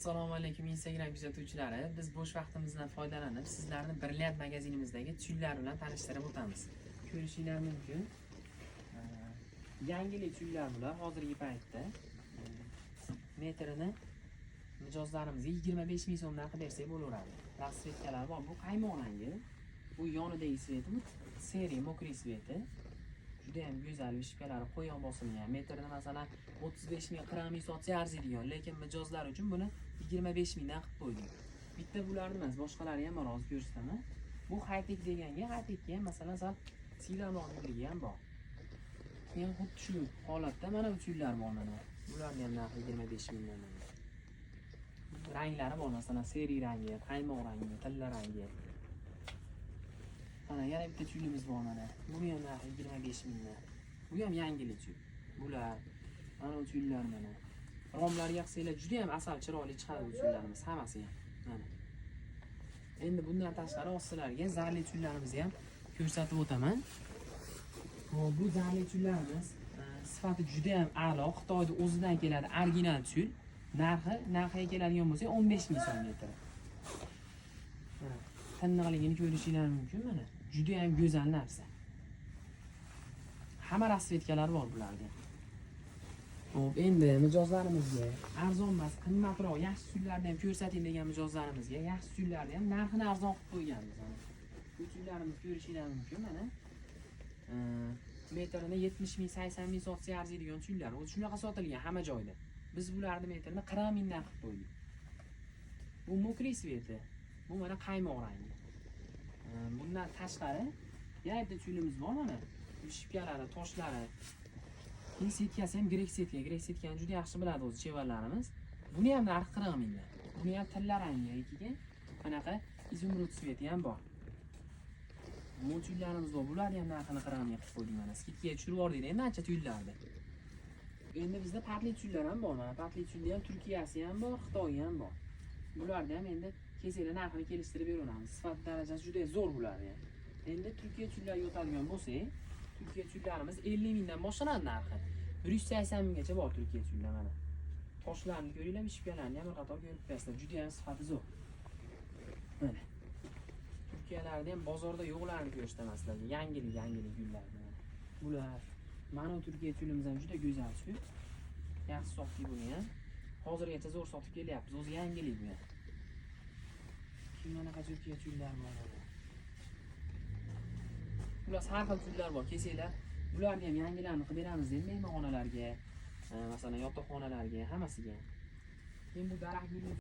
Assalomu alaykum, Instagram kuzatuvchilari. Biz bo'sh vaqtimizdan foydalanib, sizlarni Brilliant magazinimizdagi tyullar bilan tanishtirib o'tamiz. Ko'rishinglar mumkin. Yangilik tyullar bular hozirgi paytda. Metrini mijozlarimizga 25 ming so'mdan qilib bersak bo'laveradi. Расцветка lar bor. Bu qaymoq rangi. Bu yonidagi цвет i bu серый, мокрый цвет i. Juda ham go'zal, вышивка lari qo'yiq bosilgan. Metrini, masalan, 35 ming, 40 ming sotsa arziydigan, lekin mijozlar uchun buni 25 mingdan qilib qo'ydik. Bitta bularni emas, boshqalari ham bor, hozir ko'rsataman. Bu high-tech deganga, high-techga ham, masalan, sal siylamroqligi ham bor. Keyin xuddi shu holatda mana bu tyullar bor mana. Bularni ham narxi 25 mingdan mana. Ranglari bor, masalan, серый rangi, qaymoq rangi, tilla rangi. Mana yana bitta tyulimiz bor mana. Buni ham narxi 25 mingdan. Bu ham yangilik tyul. Bular mana bu tyullar mana. Romlarga qilsanglar, juda ham asal, chiroyli chiqadi bu tyullarimiz hammasi ham. Mana. Endi bundan tashqari hozir sizlarga zarli tyullarimizni ham ko'rsatib o'taman. Hop, bu zarli tyullarimiz sifati juda ham a'lo, Xitoyda o'zidan keladi, original tyul. Narxiga keladigan bo'lsak, 15 ming so'm metri. Mana, tiniqligini ko'rishinglar mumkin mana. Juda ham go'zal narsa. Hamma расцветка lar bor bularda. Hop, endi mijozlarimizga arzon emas, qimmatroq, yaxshi tyullarni ham ko'rsating degan mijozlarimizga yaxshi tyullarni ham narxini arzon qilib qo'yganmiz mana. Bu tyullarimizni ko'rishinglar mumkin mana. Metrini 70 ming, 80 ming sotsa arziydigan tyullar. O'zi shunaqa sotilgan hamma joyda. Biz bularni metrini 40 mingdan qilib qo'ydik. Bu мокрый цвет i. Bu mana qaymoq rangi. Bundan tashqari yana bitta tyulimiz bor mana. Вышивка lari, toshlari. Keyin сетка si ham grek сетка. Grek сетка ni juda yaxshi biladi o'zi chevarlarimiz. Buni ham narxi 40 mingdan. Buni ham tilla rangi, keyin qanaqa изумруд цвет i ham bor. Bu tyullarimiz bor. Bularni ham narxini 40 ming qilib qo'ydik mana. Скидка ga tushirib yubordik endi ancha tyullarni. Endi bizda patli tyullar ham bor mana. Patli tyulni ham Turkiyasi ham bor, Xitoyi ham bor. Bularni ham endi kelsanglar, narxini kelishtirib beraveramiz. Sifat darajasi juda zo'r bularni ham. Endi Turkiya tyullariga o'tadigan bo'lsak, Turkiya tyullarimiz 50 mingdan boshlanadi narxi. 180 minggacha bor Turkiya tyullar mana. Toshlarni ko'ringlar, вышивка larni ham bir qator ko'rib turasizlar. Juda ham sifati zo'r. Mana. Turkiyalarda ham bozorda yo'qlarini ko'rsataman sizlarga. Yangilik, yangilik gullarni mana. Bular mana bu Turkiya tyulimiz ham juda go'zal tyul. Yaxshi sotdik buni ham. Hozirgacha zo'r sotib kelyapmiz. O'zi yangilik bu ham. Keyin manaqa Turkiya tyullar bor mana. Xullas, har xil tyullar bor. Kelsanglar, bularni ham yangilarini qilib beramiz endi mehmonxonalarga, masalan, yotoqxonalarga, hammasiga. Keyin bu daraxt gulli.